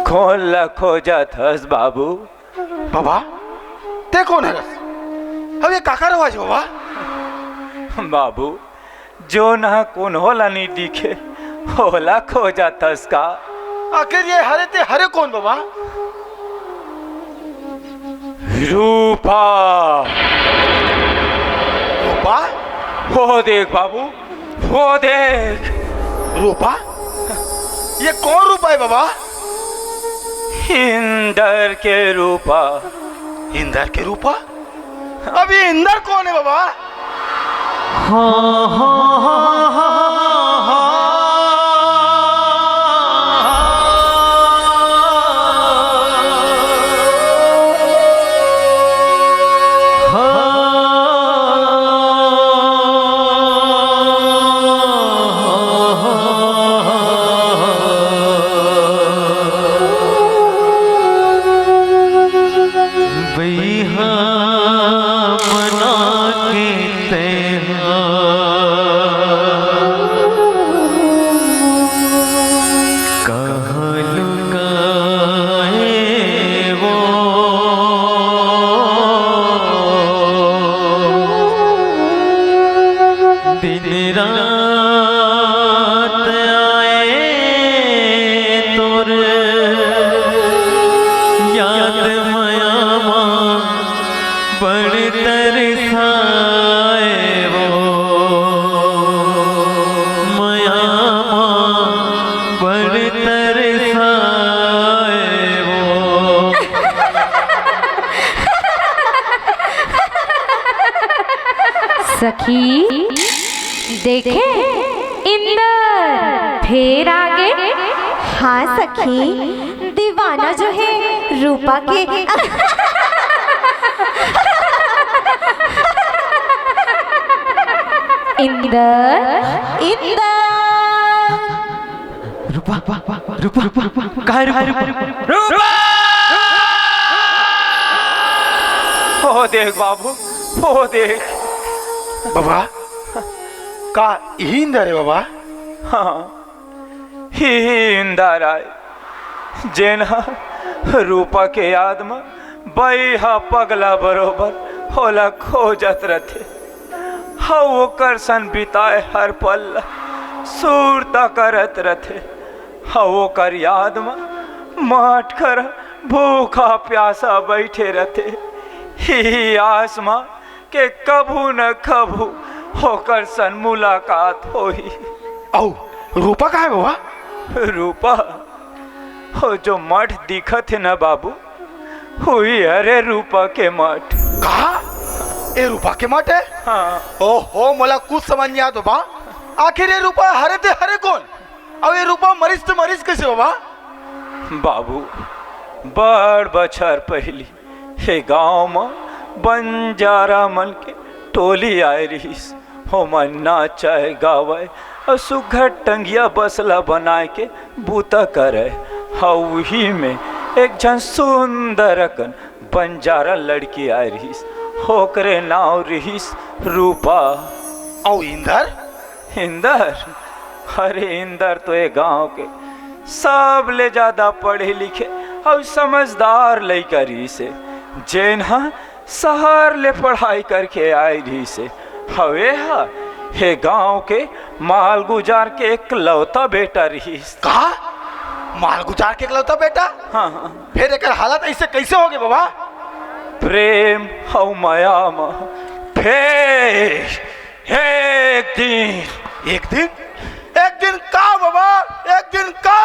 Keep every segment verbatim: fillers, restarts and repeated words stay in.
कोन ला खोजत हस बाबू? बाबा, ते कोन हरस? अब ये काकर आवाज बाबा? बाबू, जोन ह कोनो ला नइ दिखे, ओला खोजत हस का? आखिर ये हरे ते हरे कोन बाबा? रूपा। रूपा? वो देख बाबू, वो देख। रूपा? ये कोन रूपा हे बाबा? इंदर के रूपा। इंदर के रूपा? अब ये इंदर कोन हे बाबा? बइहा मना के तेहा कहाँ लुकाए वो। दिन रात आए तोर याद मया मा बड़ तरसाए वो, मया मा बड़ तरसाए वो। सखी, देखे, इंदर फेर आगे। हाँ सखी, दीवाना जो है रूपा के। इंदर, इंदर। रूपा, रूपा, रूपा, रूपा, रूपा, कहाँ हे रूपा? रूपा! ओ देख बाबू, ओ देख। बाबा, का इही इंदर हे बाबा? हाँ, इही इंदर आय, जेन ह रूपा के याद म बइहा पगला बरोबर ओला खोजत रथे। हव ओकर सन बिताए हर पल ला सुरता करत रथे। हव ओकर याद म मठ करा भूखा प्यासा बइठे रथे। इही आस म के कभू न कभू ओकर सन मुलाकात होही। अउ रूपा कहाँ हे बाबा? रूपा? ओ जो मठ दिखत हे ना बाबू, उही हरे रूपा के मठ। का? ए रूपा के मठ हे? हाँ। ओहो, मोला कुछ समझ नइ आत बा। आखिर ए रूपा हरे ते हरे कोन? अउ ए रूपा मरिस ते मरिस कइसे बाबा? बाबू, बड़ बछर पहिली ए गांव म बंजारा मन के टोली आए रिहिस। ओमन नाचय, गावय अउ सुघर टंगिया बसला बनाए के बूता करय। अउ उही में एक झन सुंदर अकन बंजारा लड़की आए रिहिस। ओकरे नाव रिहिस रूपा। अउ इंदर? इंदर? अरे इंदर तो ए गांव के सबले ज्यादा पढ़े लिखे अउ समझदार लइका रिहिस हे, जेन ह सहर ले पढ़ाई करके आए रिहिस हे। अउ ए ह ए गांव के मालगुजार के एकलौता बेटा रिहिस। का? मालगुजार के एकलौता बेटा? हाँ, हाँ। फेर एकर हालत अइसे कइसे होगे बाबा? प्रेम अउ मया म फेर एक दिन। एक दिन? एक दिन का बाबा? एक दिन का?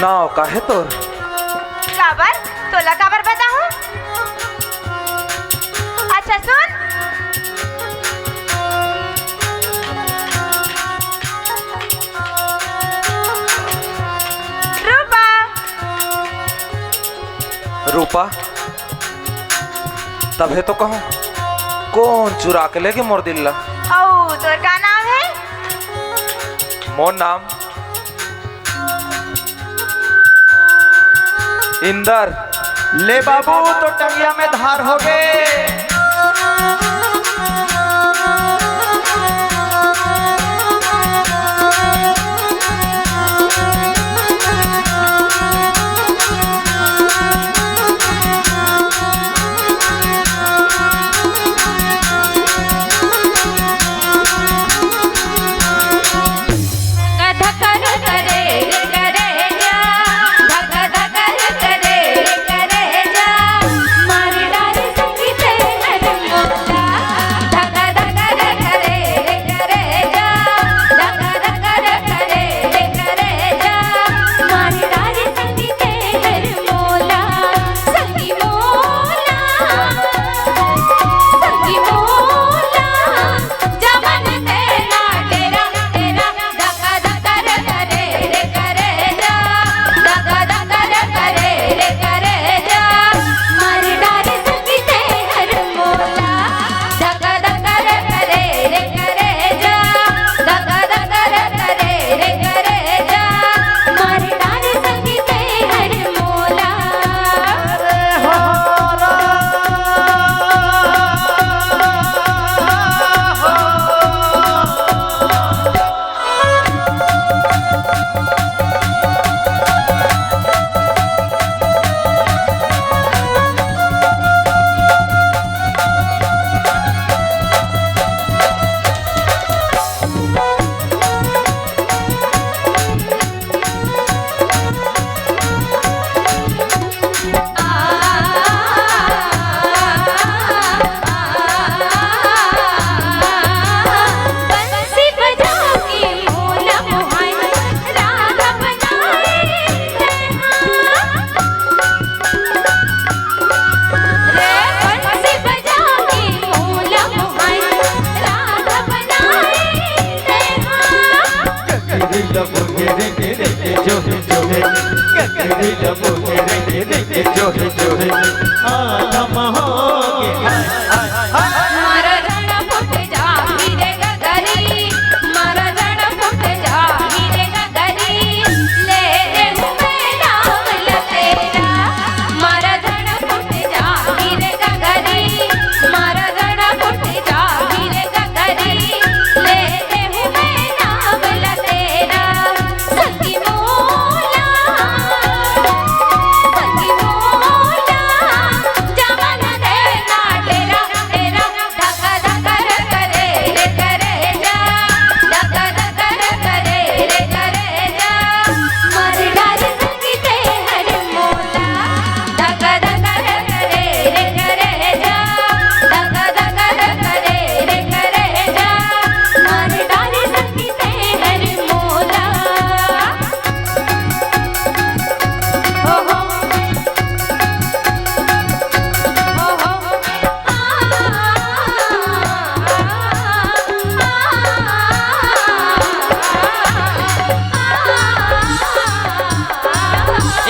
नाव का हे तोर? काबर? तोला काबर बताहूँ? अच्छा सुन। रूपा। रूपा? तभे तो कहूँ, कोन चुरा के लेगे मोर दिल ला? अऊ तोर का नाम हे? मोर नाम इंदर। ले बाबू, तो टंगिया में धार होगे।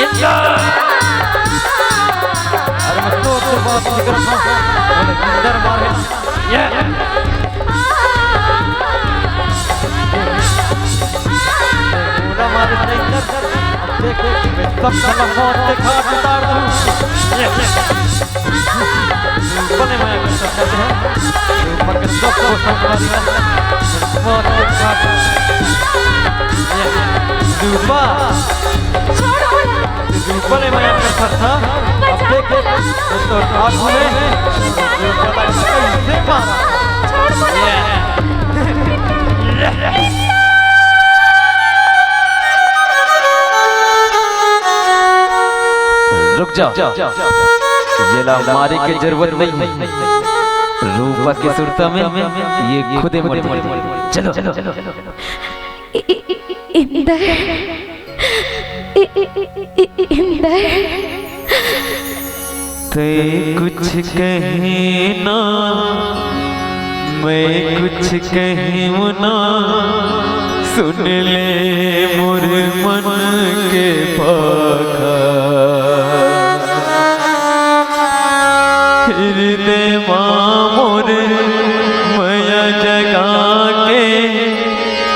इंदर। अरे मैं तो, तो बात नहीं कर रहा हूँ। बोले, इंदर मारे। ये। पूरा मारे से इंदर। अब देख, देख, मैं सब खत्म हो, देखा, उतार दूँ। ये। रूपा ने माया कर सकते हैं। रूपा के सब को संभाल लिया। बहुत अच्छा। ये रूपा। रूपा ने माया कर सकता। अब देख, देख, ये तो आँखों में रूपा का कैसे मारा। ये। रुक जाओ, ये ला मारे के जरूरत नहीं है। रूपा के सुरता में ये खुदे मर जाए। चलो। इ-, इ-, इंदर, इ-, इंदर। तैं कुछ कहे ना, मैं कुछ कहूँ ना, सुन ले मोर मन के भाखा। हृदय मा मोर मया जगा के,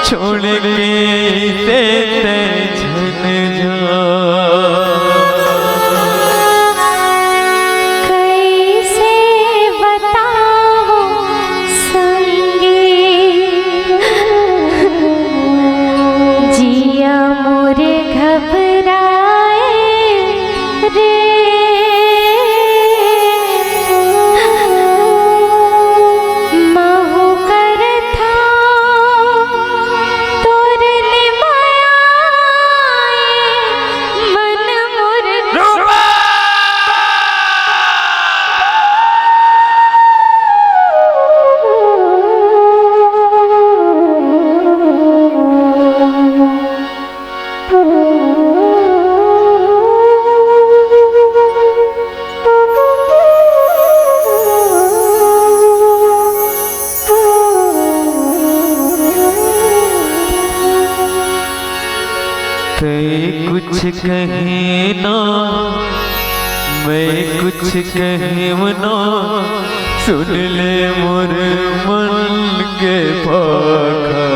छोड़ के इसे तैं झन जा। कइसे बतावों संगी, जिया मोर घबराए रे। महू करथा तोर ले मया, मन मोर। तैं कुछ कहे ना, मैं कुछ कहूँ ना, सुन ले मोर मन के भाखा।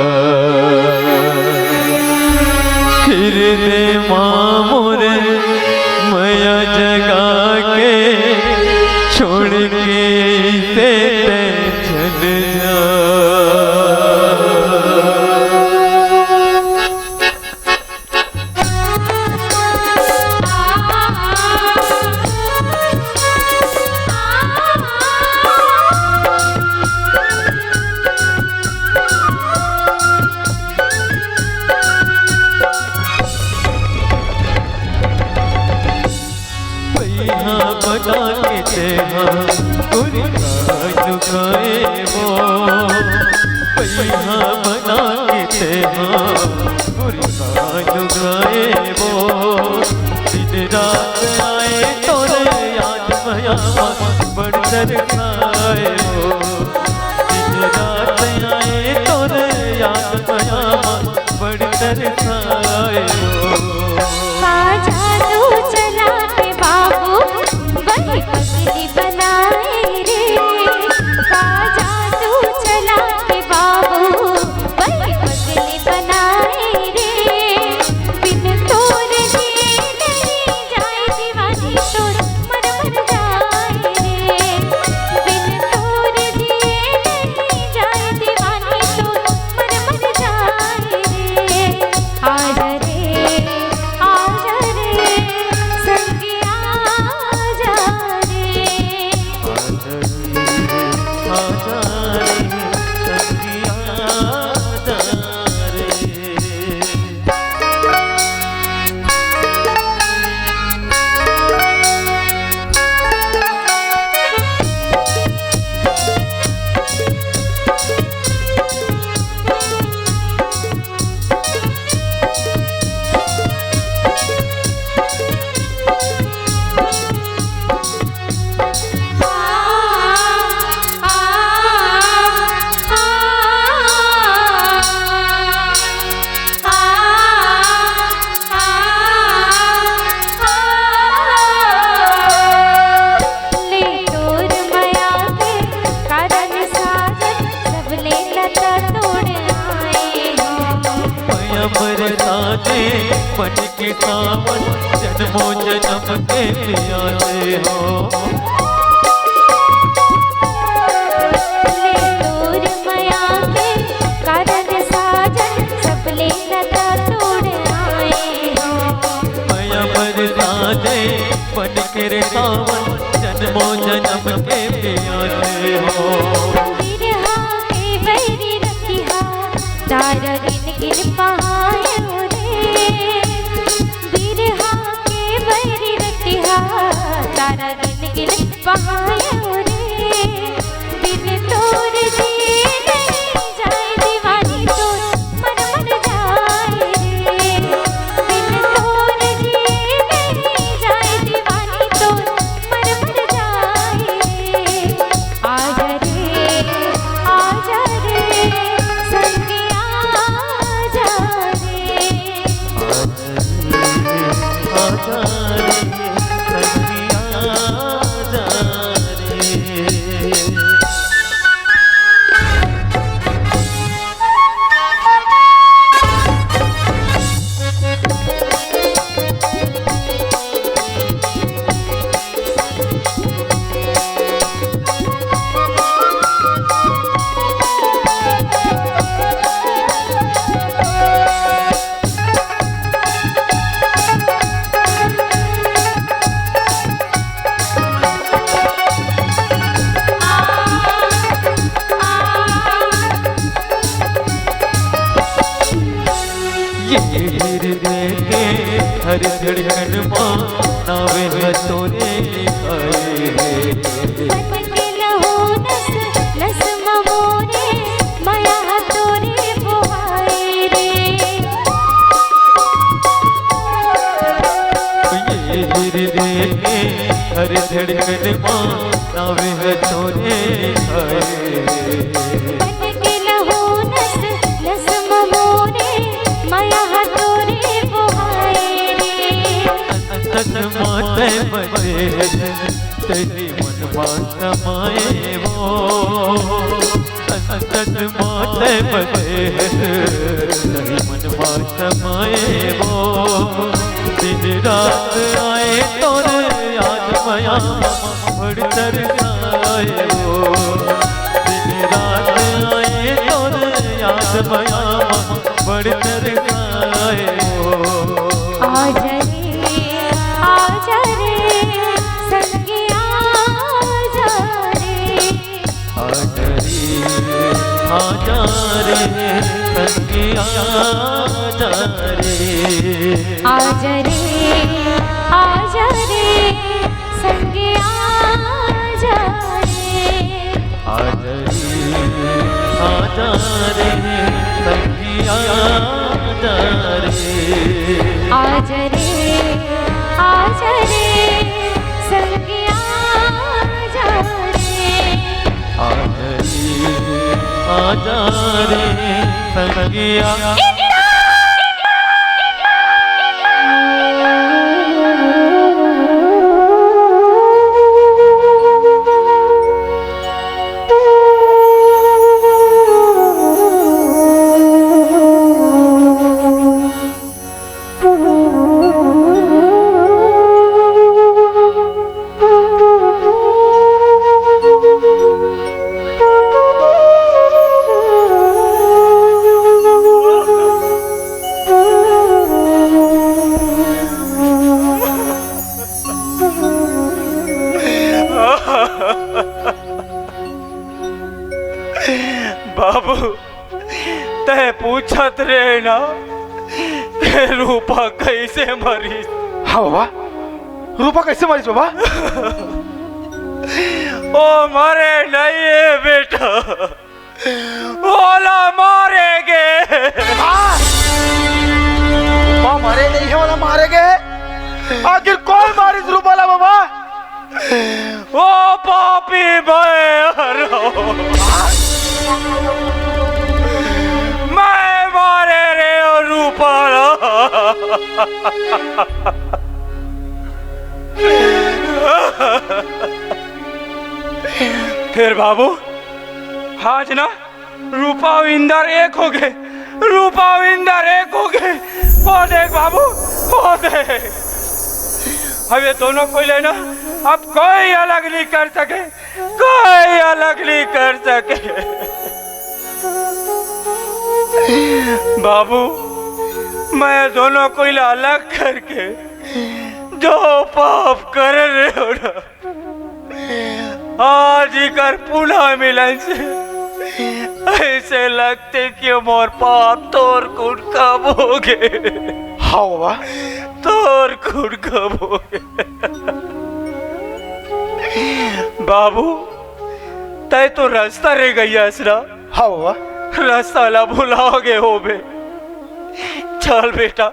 हृदय मा मोर मया जगा के, छोड़ के इसे तैं झन जा। पैहा बना के तेहा गुरिया लुगाए वो, पैहा बना के तेहा गुरिया लुगाए वो। दिन रात आए तोरे याद मया मा बड़ तरसाए वो, दिन रात आए तोरे याद मया मा बड़ तरसाए वो। का जादू चला के बाबू, वही पगली बनाए रे। का जादू चला के बाबू, वही पगली बनाए रे। बिन तोर जिए नहीं जाए दीवानी तोर मर मर जाए रे। बिन तोर जिए नहीं जाए दीवानी तोर मर मर जाए रे। आजा रे, आजा रे, संगिया आजा रे। आजा रे, आजा रे, संगिया आजा रे। ले तोर मया के कारण साजन, सबले लता तोड़ आए हो। मया बरसा दे बन के सावन, जन्मों जन्म के प्यासे हो। ले तोर मया के कारण साजन, सबले लता तोड़ आए हो। मया बरसा दे बन के रे सावन, जन्मों जन्म के प्यासे हो। बिरहा के बैरी रतिहा, तारा गिन गिन पहाए रे। बिरहा के बैरी रतिहा, तारा गिन गिन हृदय के हर धड़कन मा नावे ह तोरे लिखाए हे। तन के लहू नस नस म मोरे, मया ह तोरे बोहाए रे। ये हृदय के हर धड़कन मा नावे ह तोरे लिखाए रे। तन के लहू नस नस म मोरे, मया ह तोरे बोहाए रे। तन मा तै बसे हस, तही मन मा समाए वो। तन मा तै बसे हस, तही मन मा समाए वो। दिन रात आए तोर याद मया, बड़ तरसाए वो। दिन रात आए तोर याद मया, बड़ तरसाए वो। आजा रे, आजा रे, संगिया आजा रे। आजा रे, आजा रे, संगिया आजा रे। आजा रे, आजा रे, संगिया आजा रे। आजा रे, आजा रे, संगिया आजा रे। आजा रे, आजा रे, संगिया आजा रे। आजा रे, आजा रे, संगिया। बाबू, तैं पूछत रहे ना, के रूपा कइसे मरिस? हाँ बाबा, रूपा कइसे मरिस बाबा? ओ मरे नहीं हे बेटा, ओला मारे गे। हाँ? रूपा मरे नहीं हे, ओला मारे गे। आखिर कोन मारिस रूपा ला बाबा? ओ पापी मैं हरव। मैं मारे रे ओ रूपा ला। फेर बाबू, आज ना रूपा अउ इंदर एक हो गे, रूपा अउ इंदर एक हो गे। ओ देख बाबू, ओ देख, अब ये दोनों कोई ले ना, अब कोई अलग नहीं कर सके, कोई अलग नहीं कर सके। बाबू, मैं दोनों कोई ला अलग करके जो पाप करे रेहेंव ना, आज इकर पुनः मिलन से अइसे लगथे कि मोर पाप तोर कुन कम हो गे। हाँ बाबा। तोर कुन कम हो गे। बाबू, तैं तो रस्ता रे गइयास ना। हाँ बाबा। रस्ता ला भुला गे होबे। चल बेटा,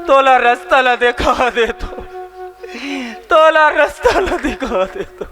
तोला रस्ता ला देखा देथों, तोला रस्ता ला देखा देथों।